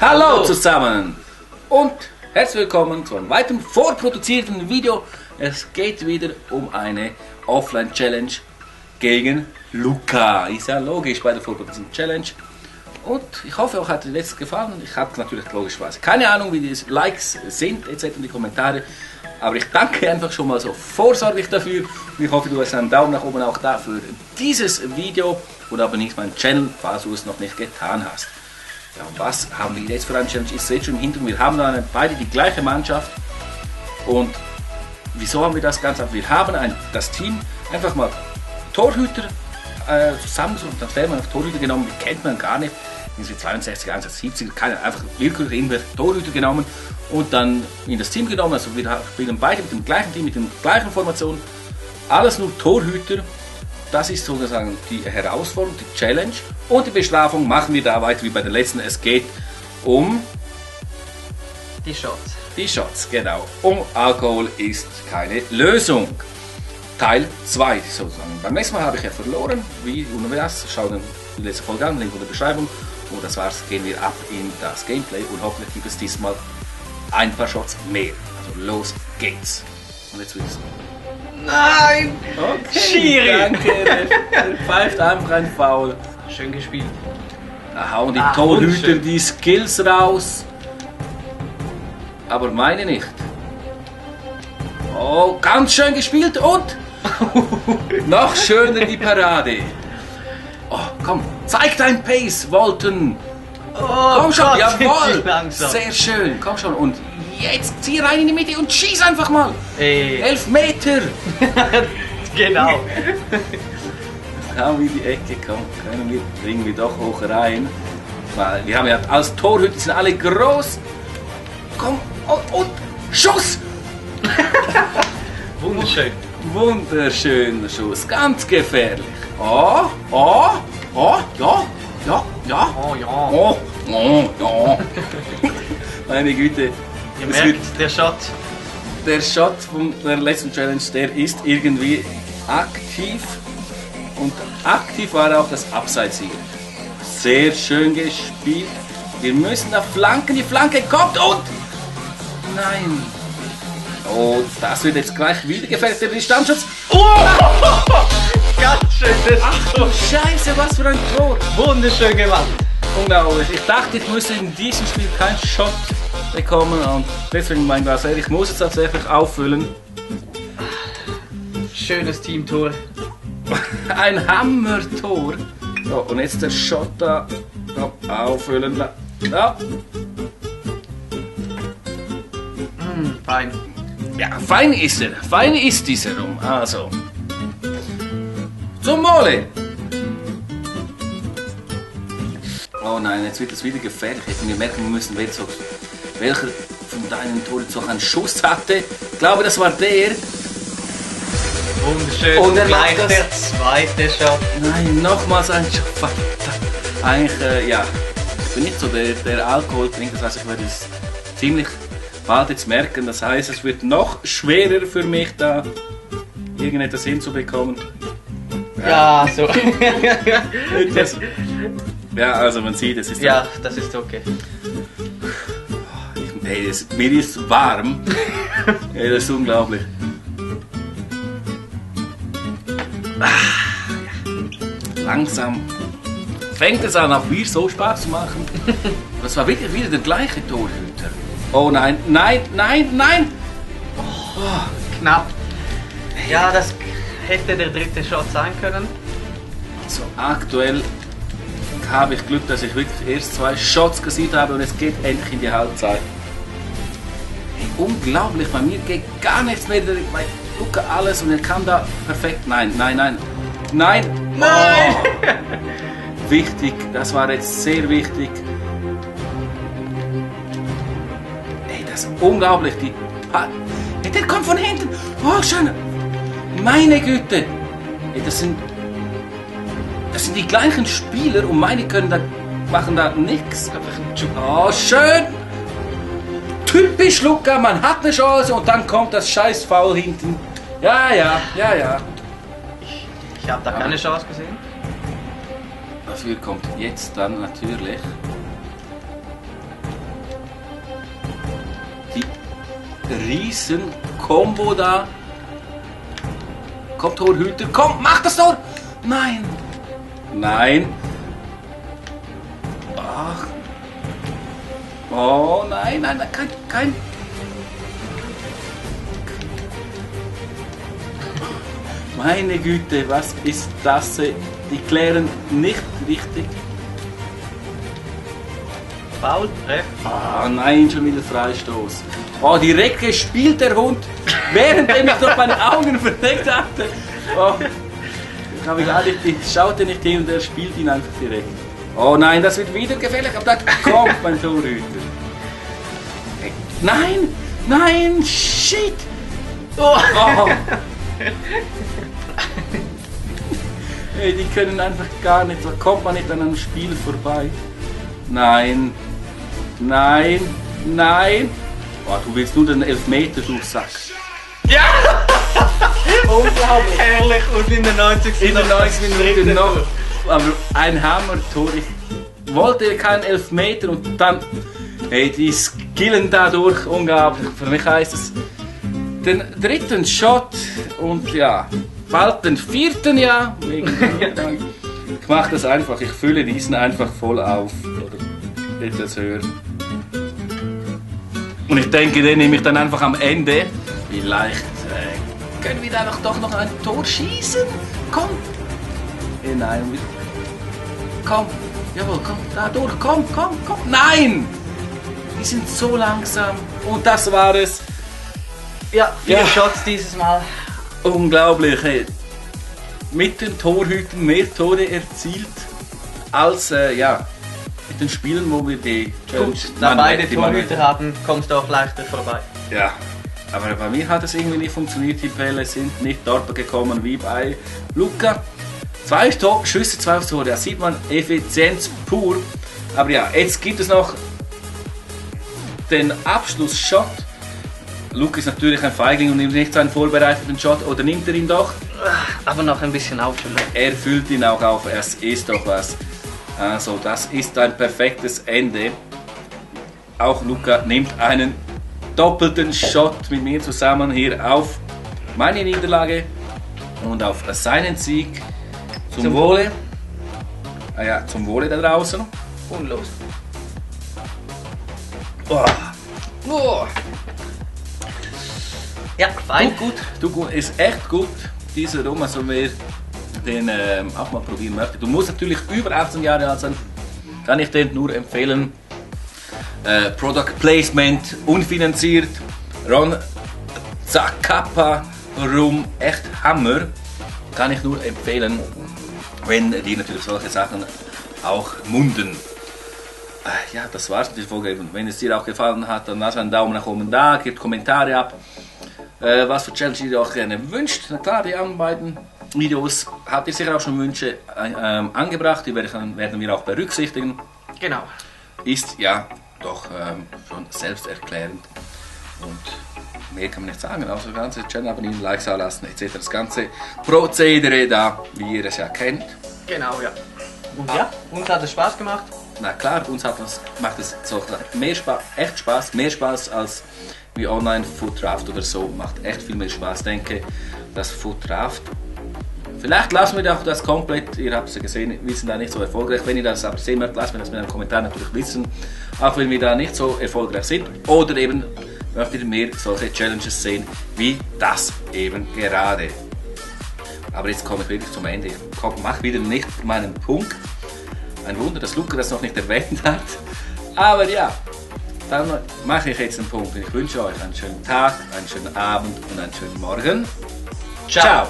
Hallo zusammen und herzlich willkommen zu einem weiteren vorproduzierten Video. Es geht wieder um eine Offline-Challenge gegen Luca. Ist ja logisch bei der vorproduzierten Challenge. Und ich hoffe, euch hat die letzte gefallen. Ich habe natürlich logischerweise keine Ahnung, wie die Likes sind, etc. in die Kommentare. Aber ich danke einfach schon mal so vorsorglich dafür. Und ich hoffe, du hast einen Daumen nach oben auch da für dieses Video. Und abonnierst meinen Channel, falls du es noch nicht getan hast. Ja, und was haben wir jetzt für eine Challenge? Ihr seht schon im Hintergrund, wir haben dann beide die gleiche Mannschaft. Und wieso haben wir das Ganze? Wir haben das Team einfach mal Torhüter zusammengesucht. Dann werden wir auf Torhüter genommen, die kennt man gar nicht. Irgendwie 62, 71, keine, einfach willkürlich irgendwelche Torhüter genommen und dann in das Team genommen. Also wir spielen beide mit dem gleichen Team, mit der gleichen Formation. Alles nur Torhüter. Das ist sozusagen die Herausforderung, die Challenge. Und die Bestrafung machen wir da weiter wie bei der letzten. Es geht um die Shots. Die Shots, genau. Um Alkohol ist keine Lösung. Teil 2 sozusagen. Beim nächsten Mal habe ich ja verloren. Wie und das? Schaut die letzte Folge an, Link in der Beschreibung. Und das war's. Gehen wir ab in das Gameplay und hoffentlich gibt es diesmal ein paar Shots mehr. Also los geht's. Und jetzt wird's. Nein! Okay, Schiri! danke, der pfeift einfach ein Foul. Schön gespielt. Da hauen die Torhüter wunderschön. die Skills raus. Aber meine nicht. Oh, ganz schön gespielt und noch schöner die Parade. Oh, komm, zeig dein Pace, Walton. Oh, Komm schon, Gott, jawohl. langsam. Sehr schön, komm schon. Und jetzt zieh rein in die Mitte und schieß einfach mal. Ey. 11 Meter. Genau. Kaum in die Ecke, komm, können wir, bringen wir doch hoch rein. Weil wir haben ja als Torhüter, die sind alle groß. Komm, und Schuss! Wunderschön. Wunderschöner Schuss, ganz gefährlich. Oh, ja. Oh ja. Ja. Meine Güte. Ihr Es wird- merkt, der Shot. Der Shot von der letzten Challenge, der ist irgendwie aktiv. Und aktiv war auch das Abseitssiegel. Sehr schön gespielt. Wir müssen da flanken, die Flanke kommt und... Nein. Oh, das wird jetzt gleich wieder gefährlich, der Distanzschutz. Oh! Ganz schön. Ach du Scheiße, was für ein Tor. Wunderschön gemacht. Unglaublich. Ich dachte, ich müsste in diesem Spiel keinen Shot bekommen und deswegen mein Glas. Ich muss es tatsächlich auffüllen. Schönes Teamtor. Ein Hammertor. So, und jetzt der Shot da. Komm, auffüllen. Ja. Fein. Ja, fein ist er. Fein ist dieser Rum. Also. Zum Wohle. Oh nein, jetzt wird es wieder gefährlich. Hätten wir merken müssen, welcher von deinen Toren so einen Schuss hatte. Ich glaube, das war der. Wunderschön. Und er gleich macht das. der zweite Shot. Nein, nochmals ein Shot. Verdammt. Eigentlich, ja. Ich bin nicht so der Alkoholtrinker. Das heißt, ich werde es ziemlich bald jetzt merken. Das heißt, es wird noch schwerer für mich, da irgendetwas hinzubekommen. Ja, so. Etwas. Ja, also man sieht, es ist Ja, das ist okay. Hey, mir ist warm. Hey, das ist unglaublich. Ja. Langsam fängt es an, auch mir so Spaß zu machen. Das war wirklich wieder der gleiche Torhüter. Oh nein, nein. Knapp. Ja, das hätte der dritte Shot sein können. So, aktuell habe ich Glück, dass ich wirklich erst 2 Shots gesehen habe und es geht endlich in die Halbzeit. Hey, unglaublich, bei mir geht gar nichts mehr. Bei Luca alles und er kann da perfekt. Nein. Oh. Wichtig, das war jetzt sehr wichtig. Ey, das ist unglaublich. Hey, der kommt von hinten. Oh, schön. Meine Güte. Hey, das sind die gleichen Spieler und meine machen da nichts. Oh, schön. Typisch Luca, man hat eine Chance und dann kommt das scheiß Foul hinten. Ja. Ich habe da keine Chance gesehen. Dafür kommt jetzt dann natürlich riesen Combo da. Komm, Torhüter, komm, mach das Tor! Nein! Nein! Ach. Oh nein, nein, nein, kein. Meine Güte, was ist das? Die klären nicht richtig. Foul, Ah nein, schon wieder Freistoß. Oh, direkt gespielt der Hund, während er mich durch meine Augen verdeckt hatte. Oh, ich schaute nicht hin und er spielt ihn einfach direkt. Oh nein, das wird wieder gefährlich, aber da kommt mein Torhüter. Nein, nein, shit. Oh. Hey, die können einfach gar nicht, da kommt man nicht an einem Spiel vorbei. Nein, nein, nein. Oh, du willst nur den Elfmeter, du Sack. Ja! Unglaublich. Herrlich. Und in der 90. In der 90 Minute noch. Aber ein Hammer-Tor. Ich wollte keinen Elfmeter und dann, hey, die skillen dadurch unglaublich. Für mich heisst es den dritten Shot und ja, bald den vierten, ja. Ich mache das einfach, ich fülle diesen einfach voll auf. Oder etwas höher. Und ich denke, den nehme ich dann einfach am Ende. Vielleicht können wir da doch noch ein Tor schießen. Komm. Nein. Komm. Jawohl, komm. Da durch. Komm. Nein! Die sind so langsam. Und das war es. Ja, 4 Shots dieses Mal. Unglaublich. Hey. Mit den Torhütern mehr Tore erzielt als mit den Spielen, wo wir die Gut, da beide Torhüter haben, kommst du auch leichter vorbei. Ja, aber bei mir hat es irgendwie nicht funktioniert. Die Bälle sind nicht dort gekommen wie bei Luca. 2 Schüsse, 2 Tore, da sieht man Effizienz pur. Aber ja, jetzt gibt es noch den Abschlussshot. Luca ist natürlich ein Feigling und nimmt nicht seinen vorbereiteten Shot, oder nimmt er ihn doch? Aber noch ein bisschen auffüllen. Er füllt ihn auch auf, es ist doch was. Also, das ist ein perfektes Ende. Auch Luca nimmt einen doppelten Shot mit mir zusammen hier auf meine Niederlage und auf seinen Sieg. Zum Wohle. Zum Wohle da draußen. Und los. Oh. Ja, fein. Du gut, ist echt gut, dieser Rum, also wer den auch mal probieren möchte. Du musst natürlich über 18 Jahre alt sein, kann ich den nur empfehlen. Product Placement unfinanziert, Ron Zacapa Rum, echt Hammer, kann ich nur empfehlen, wenn die natürlich solche Sachen auch munden. Ja, das war's mit der Folge. Wenn es dir auch gefallen hat, dann lass einen Daumen nach oben da, gebt Kommentare ab, was für Challenge ihr auch gerne wünscht. Na klar, die anderen beiden Videos habt ihr sicher auch schon Wünsche angebracht, die werden wir auch berücksichtigen. Genau. Ist ja doch schon selbsterklärend und mehr kann man nicht sagen, also ganze Channel abonnieren, Likes da lassen etc. Das ganze Prozedere da, wie ihr es ja kennt. Genau, ja. Und ja, uns hat es Spaß gemacht. Na klar, uns macht es so mehr Spaß, echt Spaß, mehr Spaß als wie online Food Draft oder so, macht echt viel mehr Spaß. Ich denke, das Food Draft, vielleicht lassen wir auch das komplett, ihr habt es ja gesehen, wir sind da nicht so erfolgreich. Wenn ihr das aber sehen möchtet, lasst mir das mit einem Kommentar natürlich wissen, auch wenn wir da nicht so erfolgreich sind. Oder eben möchtet ihr mehr solche Challenges sehen, wie das eben gerade. Aber jetzt komme ich wirklich zum Ende. Ich mache wieder nicht meinen Punkt. Ein Wunder, dass Luca das noch nicht erwähnt hat. Aber ja, dann mache ich jetzt einen Punkt. Ich wünsche euch einen schönen Tag, einen schönen Abend und einen schönen Morgen. Ciao!